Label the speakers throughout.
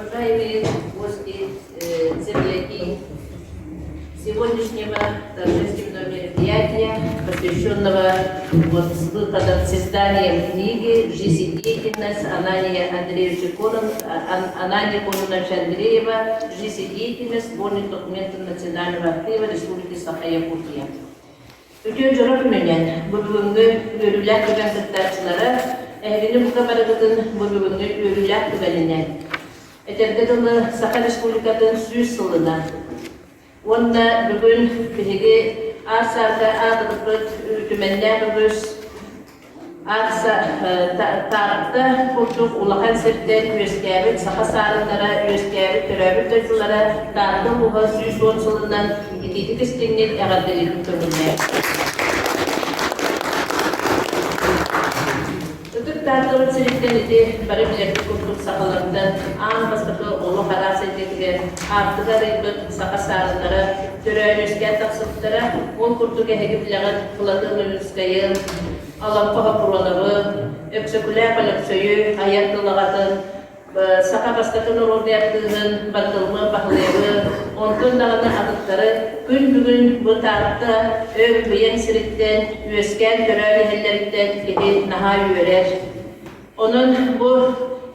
Speaker 1: Уважаемые гости, земляки, сегодняшнего торжественного мероприятия, посвященного вот с выходом, с изданием книги «Жизнь и деятельность» Анания Андреевича Конон, Анания Кононовича Андреева «Жизнь и деятельность. Сборник документов Национального архива Республики Саха-Якутия». Үтүө дьоро күнүнэн бу бүгүҥҥү үөрүүлээх түгэн кыттааччылара, эһигини бука барыгытын бу бүгүҥҥү үөрүүлээх түгэнинэн, этэргэ дылы Саха Республикатын 100 сылынан уонна бүгүн биһиги аар-саарга аатырбыт үтүмэннээх үгүс Таатта курдук улахан сиртэн үөскээбит саха саарыннара үөскээбит төрөөбүт дойдулара Таатта улууһа 110 сылынан итиитик истиҥник эҕэрдэлиирбит көҥүллээх. Ытык Тааттабыт сириттэн ити бары билэрбит курдук сахалартан аан бастакы олох араас эйгэтигэр аартыга арыйбыт саха саарыннара төрөөн-үөскээн тахсыбыттара. Ол курдук эһиги билэҕит Платон Ойуунскайы, Алампа Хоппуруонабы, Өксөкүлээх Өлөксөйү айар тыл аҕатын, саха бастакы норуодунай артыыһын Бандылма Баһылайабы, онтон даҕаны атыттары күн бүгүн бу Таатта өй-быйаҥ сириттэн үөскээн төрөөн иһэллэриттэн киһи наһаа үөрэр. Онон бу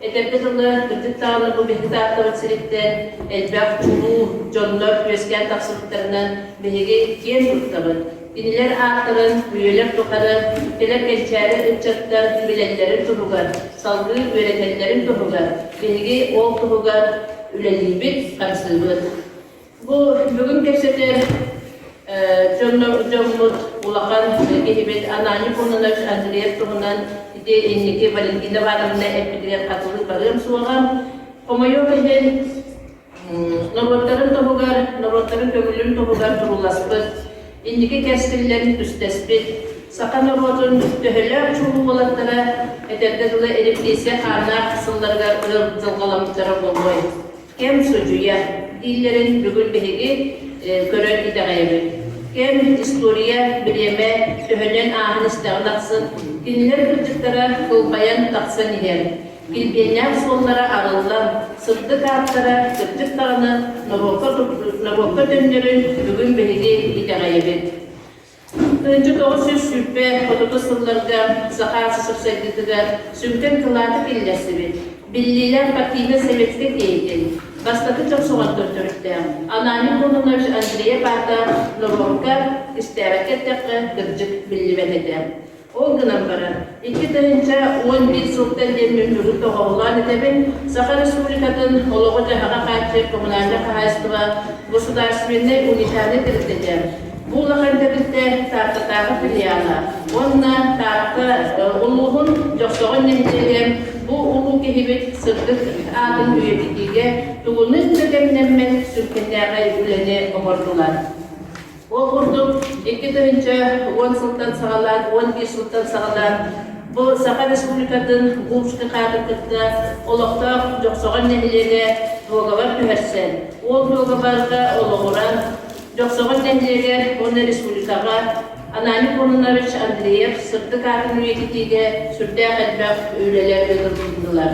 Speaker 1: этэргэ дылы кырдьык даҕаны бу биһиги Тааттабыт сириттэн элбэх чулуу дьоннор үөскээн тахсыбыттарынан биһиги киэн туттабыт. Кинилэр ааттарын үйэлэр тухары кэлэр кэнчээри ыччаттар билэллэрин туһугар, салгыы үөрэтэллэрин туһугар биһиги ол туһугар үлэлиибит, хамсыыбыт. Бу бүгүн кэпсэтэр дьоммут улахан киһибит Ананий Кононович Андреев туһунан ити инники Валентина Ивановна эппитигэр хатылыы барыам суоҕа. Хомойуох иһин, норуоттарын туһугар, норуоттарын көҥүлүн туһугар турууласпыт, инники кэскиллэрин түстэспит, саха норуотун төһөлөөх чулуу уолаттара этэргэ дылы репрессия хааннаах сылларыгар ыал дьылҕаламмыттара буолуой? Кэм судьуйа дииллэрин бүгүн биһиги көрөн итэҕэйэбит. Кэм, история, бириэмэ төһөнөн ааһан истэҕин ахсын кинилэр кырдьыктара кылбайан тахсан иһэр. Килбиэннээх суоллара арыллан, сырдык ааттара кырдьык даҕаны норуокка, норуокка төннөрүн бүгүн биһиги итэҕэйэбит. 1920 сылларга Саха СССР сайдыытыгар сүҥкэн кылааты киллэрсибит, биллиилээх партийнай-советскай деятель, бастакы дьохсоҕоттон төрүттээх Ананий Кононович Андреев аата норуокка кистээбэккэ эттэххэ, кырдьык биллибэт этэ. Ол гынан баран, 2011 сылтан диэн мин бүгүн тоҕоҕолоон этэбин, Саха Республикатын олоҕу-дьаһаҕа хааччыйар коммунальнай хаһаайыстыба государственнай унитарнай тэрилтэтэ бу улахан тэрилтэ Тааттатааҕы филиала уонна Таатта улууһун Дьохсоҕон нэһилиэгэ бу улуу киһибит сырдык аатын үйэтитиигэ тугунан да кэмнэммэт сүргэтээҕи үлэни оҥордулар. Ол курдук, 2010 сылтан саҕалаан, 11 сылтан саҕалаан бу Саха Республикатын Губский хаатын кытта олохтоох Дьохсоҕон нэһилиэгэ дуогабар түһэрсэн, ол дуогабарга олоҕуран Дьохсоҕон нэһилиэгэр уонна республикаҕа Ананий Кононович Андреев сырдык аатын үйэтитиигэ сүрдээх элбэх үлэлэр ыытыллыбытылар.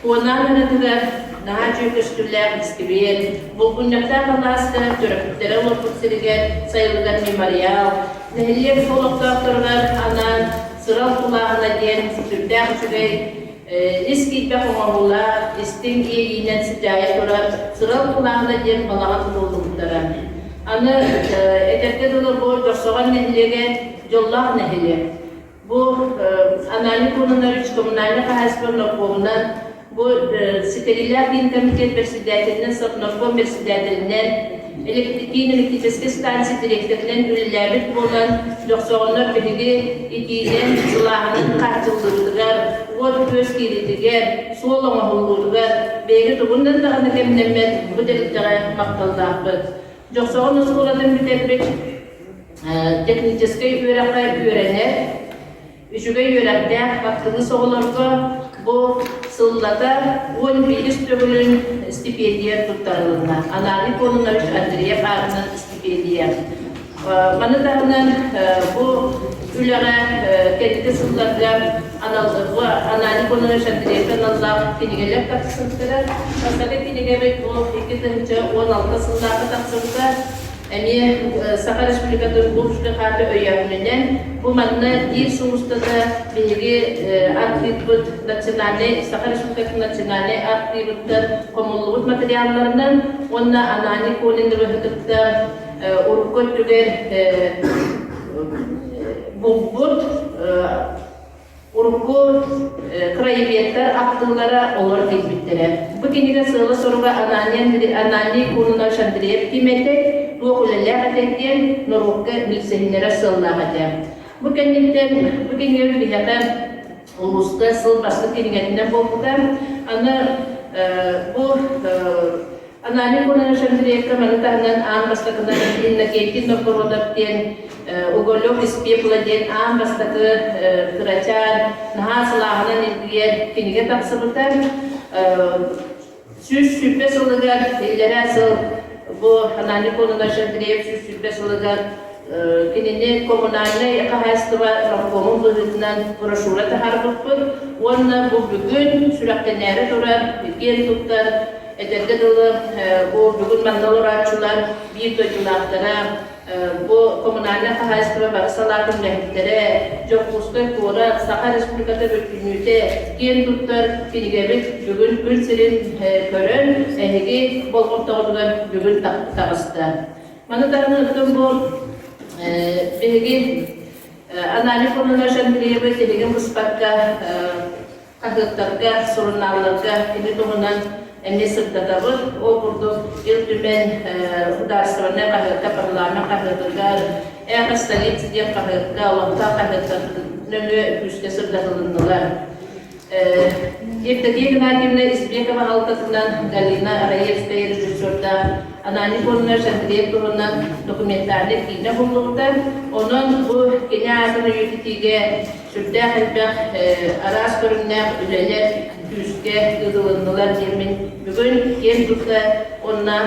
Speaker 1: Куонаан ырыатыгар наһаа үчүгэй көстүүлээх искибиэр, булгунньахтаах алааска төрөппүттэрэ олорбут сиригэр сайылыгар мемориал, нэһилиэк олохтоохторугар анаан Сырал тулааһына диэн сүрдээх үчүгэй ис киирбэх оҥоһуулаах, истиҥ иэйиинэн сыдьаайа турар Сырал тулааһына диэн балаҕан тутуллубуттара. Аны этэргэ дылы бу Дьохсоҕон нэһилиэгэ дьоллоох нэһилиэк. Бу Ананий Кононович коммунальнай хаһаайыстыба норкуомунан бу ситэриилээх киин комитет председателинэн, Совнарком председателинэн, киин электрическэй станция дириэктэринэн үлэлээбит буолан, Дьохсоҕоннор биһиги итиинэн, сылааһынан хааччыллыыбытыгар, уот-күөс киириитигэр, суол оҥоһуллуутугар биһиги тугунан даҕаны кэмнэммэт бу тэрилтэҕэ махталлаахпыт. Дьохсоҕон оскуолатын бүтэрбит техническэй үөрэххэ үөрэнэр, үчүгэй үөрэхтээх актыбыыс оҕолорго бу сыллата 11 төгүлүн стипендия туттарылынна. Ананий Кононович Андреев аатынан стипендия. Маны таһынан бу үлэҕэ кэнники сылларга Ананий Кононович Андреев аналлаах кинигэлэр тахсыбыттара. Бастакы кинигэбит бу 2016 сыллаахха тахсыбыта. Эмиэ Саха Республикатын Курскай хаата өйөөһүнүнэн бу манна биир сыл устата биһиги архивпыт национальнай Саха Республикатын национальнай архивыттан хомуллубут материалларынан уонна Ананий Кониновы кытта урукку өттүгэр булбут урукку краеведтар ахтыылара олор кэлбиттэрэ. Бу кинигэ сыала-соруга Ананий Кононович Андреев ким этэй, туох үлэлээх этэй диэн норуокка билсиһиннэрэр сыаллаах этэ. Бу кэнниттэн бу кинигэ биһиэхэ улууска сыл бастакы кинигэтинэн буолбута. Аны бу Ананий Кононович Андреевка маны таһынан аан бастакынан Иннокентий Новгородов диэн Уголек из пепла диэн аан бастакы кырачаан наһаа сылааһынан илгийэр кинигэ тахсыбыта. 120 сылыгар иллэрээ сыл бу Ананий Кононович Андреев 120 сылыгар кинини коммунальнай хаһаайыстыба наркомун быһыытынан брошюра таһаарбыппыт уонна бу бүгүн сүрэхтэнээри турар киэн туттар Этэргэ дылы, бу бүгүн манна олорооччулар биир дойдулаахтара, бу коммунальнай хаһаайыстыба бары салаатын үлэһиттэрэ, Дьокуускай куорат, Саха Республиката бүттүннүүтэ киэн туттар кинигэбит бүгүн күн сирин көрөн, эһиги болҕомтоҕутугар бүгүн таҕыста. Маны таһынан оттон бу биһиги Аналий Кононович Андреевы тиһигин быспакка хаһыаттарга, сурунаалларга кини туһунан эмиэ сырдатабыт. Ол курдук Ил Түмэн судаарыстыбаннай хаһыакка, парламент хаһыатыгар, Эхо столицы диэн хаһыакка, олохтоох хаһыаттар нөҥүө күүскэ сырдатылыннылар. Евдокия Геннадьевна Избекова алтатынан Галина Раевская режиссердаах Ананий Кононович Андреев туһунан документальнай киинэ уһуллубута. Онон бу кини аатын үйэтитиигэ Сүрдээх элбэх араас көрүҥнээх үлэлэр күүскэ ыытылыннылар диэммин бүгүн киэн тутта уонна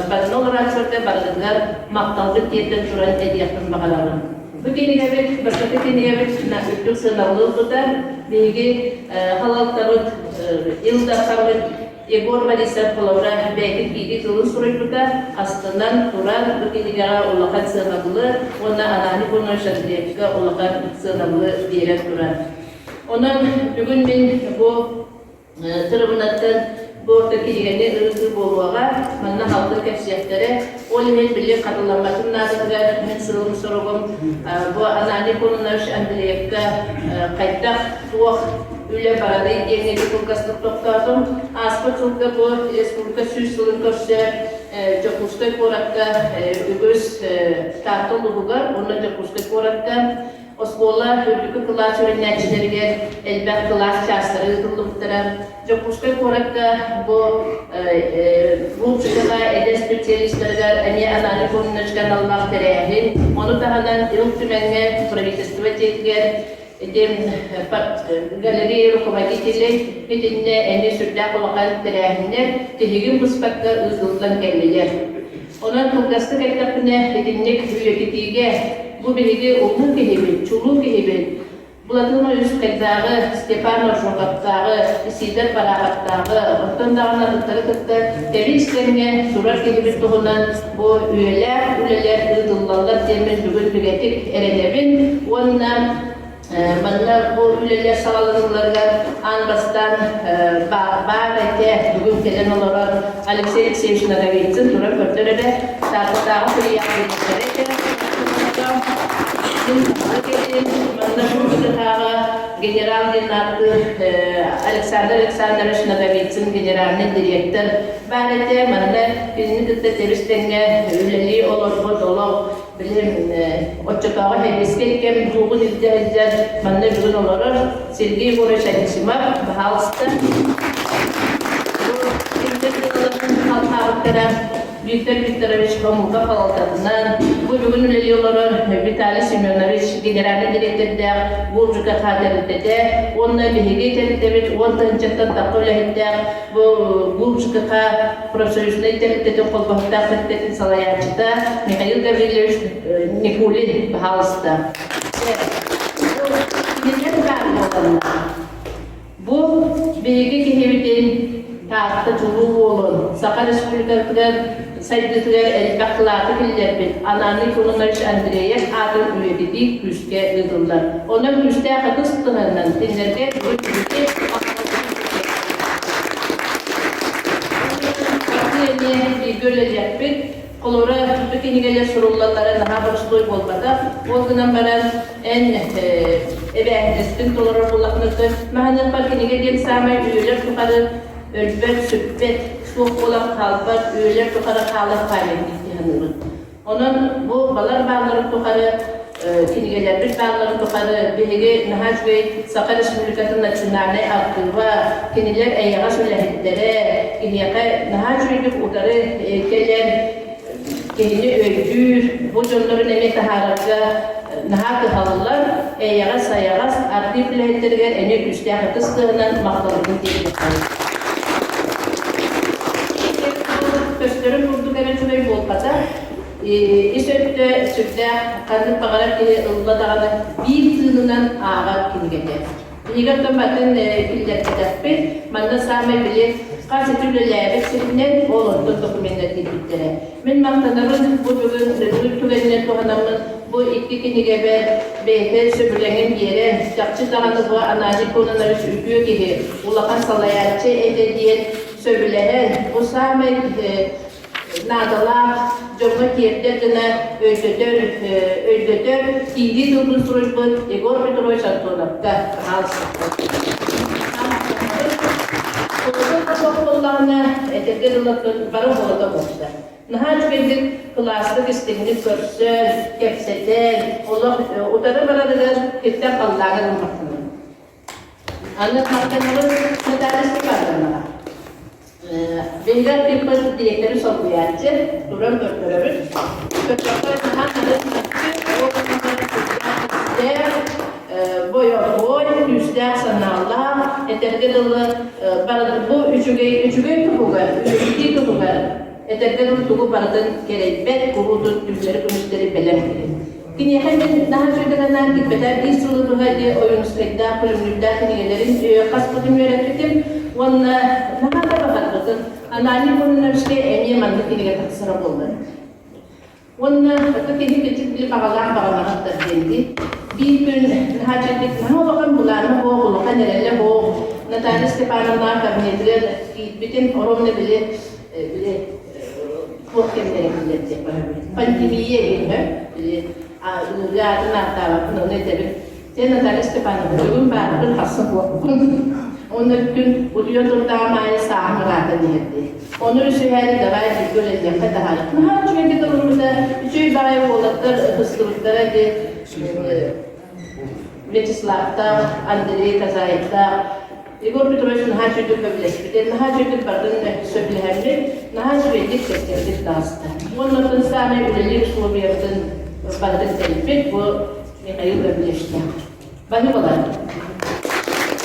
Speaker 1: барыны олорооччуларга барытыгар махталбын тиэрдэн туран этиэхпин баҕарабын. Бу кинигэбит, бастакы кинигэбит үрдүк сыанабылы ылбыта. Биһиги халалтабыт Ил Дархаммыт Егор Борисов холобура бэйэтин киирии тылын суруйбута, астынан туран бу кинигэҕэ улахан сыанабылы уонна Ананий Кононович Андреевка улахан сыанабылы биэрэн турар. Онон бүгүн мин бу тырыбынаттан бу орто кинигэни ырытыы буолуоҕа, манна халты кэпсиэхтэрэ. Ол иһин били хатыламматын наадатыгар мин сылым-соругум бу Ананий Кононович Андреевка хайдах туох үлэ барарый диэҥҥэ кылгастык тохтоотум. Ааспыт сылга бу республика 100 сылын көрсө Дьокуускай куоракка үгүс Таатта улууһугар уонна Дьокуускай куоракка оскуола үрдүкү кылаас үөрэнээччилэригэр элбэх кылаас чаастара ыытыллыбыттара. Дьокуускай куоракка бу Лучшего эдэр специалистарыгар эмиэ Ананий Кононовичка аналлаах тэрээһин, ону таһынан Ил Түмэҥҥэ правительство дьиэтигэр Ити галерея руководителей итиннэ эмиэ сүрдээх улахан тэрээһиннэр тиһигин быспакка ыытыллан кэллилэр. Онон кылгастык эттэхпинэ, итинник үйэтитиигэ бу биһиги улуу киһибит, чулуу киһибит Былатыан Ойуунскайдааҕы, Степан Оржоковтааҕы, Исидор Бараховтааҕы, оттон даҕаны атыттары кытта тэбис-тэҥҥэ турар киһибит туһунан бу үйэлээх үлэлэр ыытыллаллар диэммин бүгүн бигэтик эрэнэбин уонна манна бу үлэлэр саҕаланыыларыгар аан бастаан баар этэ бүгүн кэлэн олорор Алексей Алексеевич Ноговицын туран көрдөр эрэ Тааттатааҕы филиал этэ манна Бургутатааҕы генерал диэн ааттыыр Александр Александрович Ноговицын генеральный директор Баар этэ, манна кинини кытта тэбис-тэҥҥэ үлэлии олорбут олох билим оччотооҕу сэбиэскэй кэм дуугун илдьэ сылдьар манна бүгүн олорор Сергей Егорович Анисимов, баһаалыста. Бу кинилэр дьыалаларын халҕаабыттара. Виктор Викторович Хомука салалтатынан, бу бүгүн үлэлии олорор Виталий Семенович генеральнай дириэктэрдээх Гуржика тэрилтэтэ уонна биһиги тэрилтэбит 10 тыһыынчаттан тахса үлэһиттээх бу Гуржика профсоюзнай тэрилтэтин холбоһуктаах тэрилтэтин салайааччыта Михаил Гаврильевич Никулин, баһаалыста. Кинилэр баар буоланнар Бу биһиги киһибитин Таатта чулуу уолун, Саха Республикатыгар сайдыытыгар элбэх кылааты киллэрбит Ананий Кононович Андреев аатын үйэтитии күүскэ ыытыллар. Онон күүстээх ытыс тыһынан кинилэргэ бүгүн биһиги эмиэ бииргэ үлэлиэхпит. Холобура, бу кинигэлэр суруллаллара наһаа боростуой буолбатах. Ол гынан баран эн эбээһинэспин толорор буоллаххына, маһыныахпар кинигэ диэн саамай үйэлэр тухары өлбөт, сүппэт, суох буолан хаалбат, үйэлэр тухары хаалар памятник дии саныыбын. Онон бу балар баалларын тухары, кинигэлэрбит баалларын тухары биһиги наһаа үчүгэй Саха Республикатын национальнай архыыба, кинилэр эйэҕэс үлэһиттэрэ, киһиэхэ наһаа үчүгэйдик утары кэлэн киһини өйдүүр, бу дьоннорун эмиэ таһаарарга наһаа кыһаллар, эйэҕэс-сайаҕас архыып үлэһиттэригэр эмиэ күүстээх ытыс тыаһынан махталбытын тиэрдиэххэ. Көстөрүн курдук эрэ үчүгэй буолбата. Ис өттө сүрдээх ханнык баҕарар киһи ылла даҕаны биир тыынынан ааҕар кинигэтэ. Кинигэ оттон батын киллэрбэтэхпит. Манна саамай били хас ити үлэлээбит сиринэн ол онтон докуменнар киирбиттэрэ. Мин махтанабын бу бүгүн ытык түгэнинэн туһанаммын бу икки кинигэбэр бэйэтэ сөбүлэҥин биэрэн, чахчы даҕаны бу Ананий Кононович үтүө киһи, улахан салайааччы этэ диэн сөбүлэһэн, бу саамай наадалаах дьоҥҥо тиэрдэр гына өйдөтөр, өйдөтөр киирии тылбын суруйбут Егор Петрович Антоновка буоллаҕына, этэргэ дылы бары холото буолта. Наһаа үчүгэйдик кылаастык истиҥник көрсөн, кэпсэтэн, олох утары барарыгар киртэн халлааҥҥа ылбаттанар. Аны махтанабын Наталья Степановнаҕа. Биһиги архивпыт дириэктэри солбуйааччы, туран көрдөрөбүт. Көрдөххө наһаа нарын бойобуой, күүстээх санаалаах, этэргэ дылы бу үчүгэй үчүгэй туһугар, үчүгэй туһугар этэргэ дылы тугу барытын кэрэйбэт, куруутун түүннэри-күнүстэри бэлэм киһи. Киниэхэ мин наһаа үчүгэйдик киппэтэ биир сылы быһа ди Ойуунускайдаах, Күлүмнүүрдээх кинигэлэрин хаспытын үөрэппитим уонна наһаа да баҕарбытым. Ананий Кононовичка эмиэ маннык кинигэ тахсара буоллар. Уонна ото киһи кичик били баҕалаах баҕалаҕыттар диэн биир күн наһаа үчүгэйдик наһаа улахан былаана буох, улахан эрэлэ буох Наталья Степановна кабинетыгар киирбитим, оруобуна били били туох кэмнэрэ киллэр диэх пандемия иһин били ыарыы аатын ааттаабаппын ону этэбин Дьэ Наталья Степановна бүгүн баарбын хасса буолбун уонна күн утуйа турдаҕым аайы сааһым ыраатан иһэр дии ону үсүһээри давай бииргэ үлэлиэххэ таһаарык наһаа үчүгэйдик ылыммыта үчүгэй баҕайы уолаттар ытыстыбыттара дии Вячеславтаах Андрей Казаевтаах Егор Петрович наһаа үчүгэйдик көмөлөспүтэ, наһаа үчүгэйдик бардын сөбүлэһэммит, наһаа үчүгэйдик кэпсэппит таҕыста. Уонна оттон саамай үлэлиир условиябытын барытын тэрийбит бу Михаил Гаврильевичтаах. Баһыыбалар.